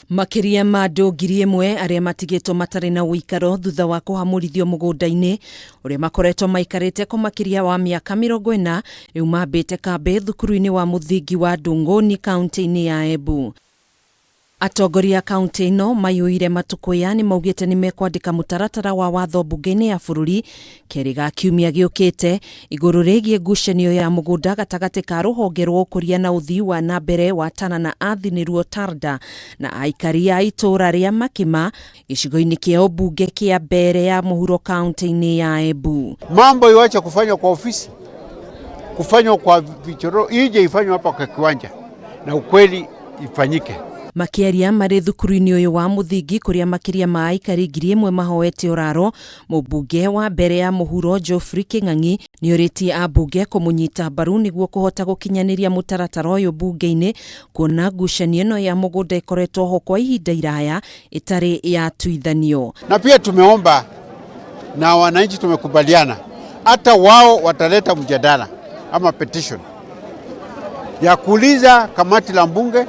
Makĩria ma andũ 1000 arĩa matigĩtwo matarĩ na ũikaro thutha wa kũhamũrithio mũgũnda-inĩ ũrĩa makoretwo maikarĩte kwa makĩria wa mĩaka 40 rĩu mambĩte kambĩ thukuru-inĩ wa mũthingi wa Ndung'uni kaunti-inĩ ya Embu. Atongoria a kaunti ĩno mayũire matukũya nĩ maugĩte nĩ mekwandĩka mũtaratara wa watho mbunge-inĩ ya bũrũri kerĩ ga kiumia gĩũkĩte igũrũ rĩgiĩ ngucanio ya mũgũnda gatagatĩ ka rũhonge rwa ũkũria na ũthii wa na mbere wa Tana na Athi nĩruo TARDA na aikari a itũũra rĩa Makima gĩcigo-inĩ kĩa ũmbunge kĩa Mbeere ya mũhuro kaunti-inĩ ya Embu. Mambo iwache kufanywa kwa ofisi, kufanywa kwa vichoro, ije ifanywe hapa kwa kiwanja na ukweli ifanyike. Makĩaria marĩ thukuru-inĩ ũyũ wa mũthingi kũrĩa makĩria ma aikari 1000 mahoete ũraro, mũmbunge wa mbere ya mũhuro Geoffrey Kĩng'ang'i nĩorĩtie ambunge kũmũnyita mbaru nĩguo kũhota gũkinyanĩria mũtaratara ũyũ mbunge-inĩ, kuona ngucanio ĩno ya mũgũnda ĩkoretwo ho kwa ihinda iraya ĩtarĩ yatuithanio. Na pia tumeomba na wananchi tumekubaliana hata wao wataleta mjadala ama petition ya kuuliza kamati la mbunge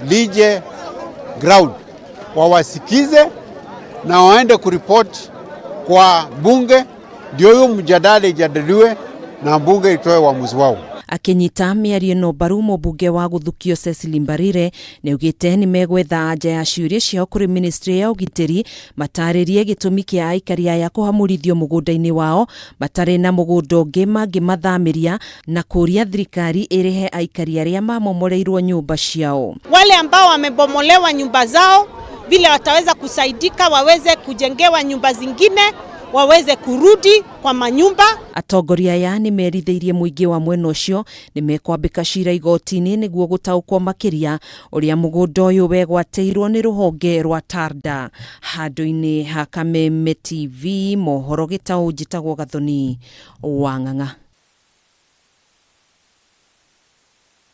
lije ground wawasikize na waende kuripoti kwa bunge, ndio hiyo mjadala ijadiliwe na bunge itoe uamuzi wao. Akĩnyita mĩario ĩno mbaru mũmbunge wa gũthukio Cecily Mbarire nĩaugĩte nĩmegwetha anja ya ciũria ciao kũrĩ ministry ya ũgitĩri matarĩrie gĩtũmi kĩa aikari aya kũhamũrithio mũgũnda-inĩ wao matarĩ na mũgũnda ũngĩ mangĩmathamĩria na kũria thirikari ĩrĩhe aikari arĩa mamomoreirwo nyũmba ciao. Wale ambao wamebomolewa nyumba zao vile wataweza kusaidika, waweze kujengewa nyumba zingine, waweze kurudi kwa manyumba. Atongoria aya nĩ merithĩirie mũingĩ wa mwena ũcio nĩ mekwambĩka cira igoti-inĩ nĩguo gũtaũkwo makĩria ũrĩa mũgũnda ũyũ wegwatĩirwo nĩ rũhonge rwa Tarda. Handũ-inĩ ha Kameme TV mohoro gĩtaũ njĩtagwo Gathoni wa Ng'ang'a.